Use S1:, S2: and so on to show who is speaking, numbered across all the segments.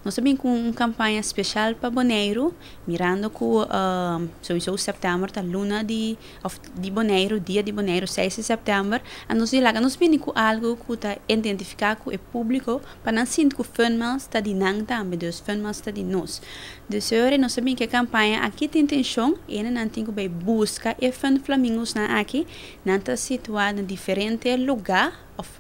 S1: Nos a bin ku un kampaña spesial pa Boneiru, mirando ku sowieso sèptèmber ta luna di òf di Boneiru, dia di Boneiru, 6 di sèptèmber, a nos di laga nos bini ku algu ku ta identifiká ku e públiko pa nan sinti ku Fun Miles ta di nan tambe, dus Fun Miles ta di nos. Dus e ora nos a bin ku e kampaña aki tin intenshon, e nan tin ku bai buska e Fun Flamingosnan aki, nan ta situá na diferente lugá òf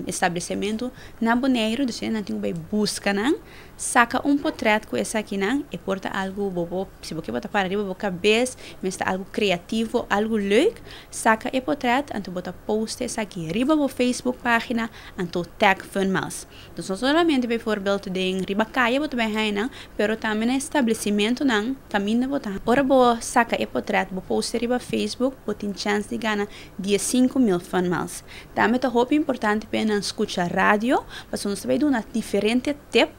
S1: establesimentu na Boneiru, dus nan tin ku bai buska nan, saka un potrèt ku esakinan, e por ta algu bo bo, si bo ke bo ta para riba bo kabes, mester ta algu kreativo, algu leuk, saka e potrèt, anto bo ta post esaki riba bo Facebook página, anto tag Fun Miles. Dus no solamente bijvoorbeeld den riba kaya bo ta bai haña nan, pero tambe na establesimentunan kaminda bo ta. Ora bo saka e potrèt, bo post riba Facebook, bo tin chèns di gana 15.000 Fun Miles. Tambe ta hopi importante pa nan skucha radio, pasobra nos ta bai duna diferente tip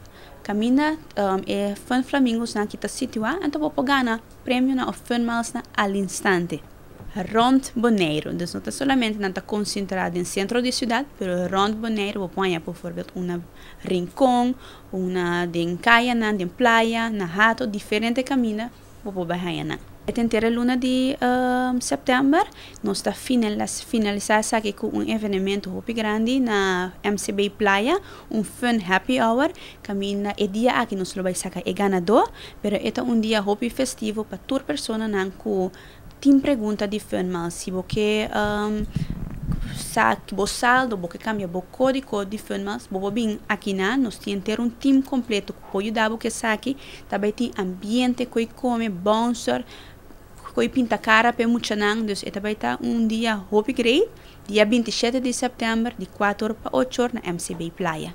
S1: kaminda e Fun Flamingosnan aki ta situá, anto bo por gana premionan òf Fun Milesnan al instante. Rònt Boneiru, dus no ta solamente nan ta konsentrá den sentro di siudat, pero rònt Boneiru bo por haña bijvoorbeeld un na Rincon, un na den kayanan, den playa, na Hato, diferente kaminda bo por bai haña nan. E tentera luna di sèptèmber nos ta finalisá esaki ku un evenemento hopi grandi na MCB Playa, un fun happy hour, kaminda e dia aki nos lo bai saka e ganadó, pero e ta un dia hopi festivo pa tur personanan ku tin pregunta di Fun Miles. Si bo ke sa bo saldo, bo ke kambia bo kódigo di Fun Miles, bo por bin akinan, nos tin henter un tim kompleto ku por yuda bo ku esaki. Ta bai tin ambiente ku e kome, bouncer, ku e pinta kara pa e muchanan, dus e ta bai ta un dia hopi great, dia 27 di sèptèmber di 4 or pa 8 or na MCB Playa.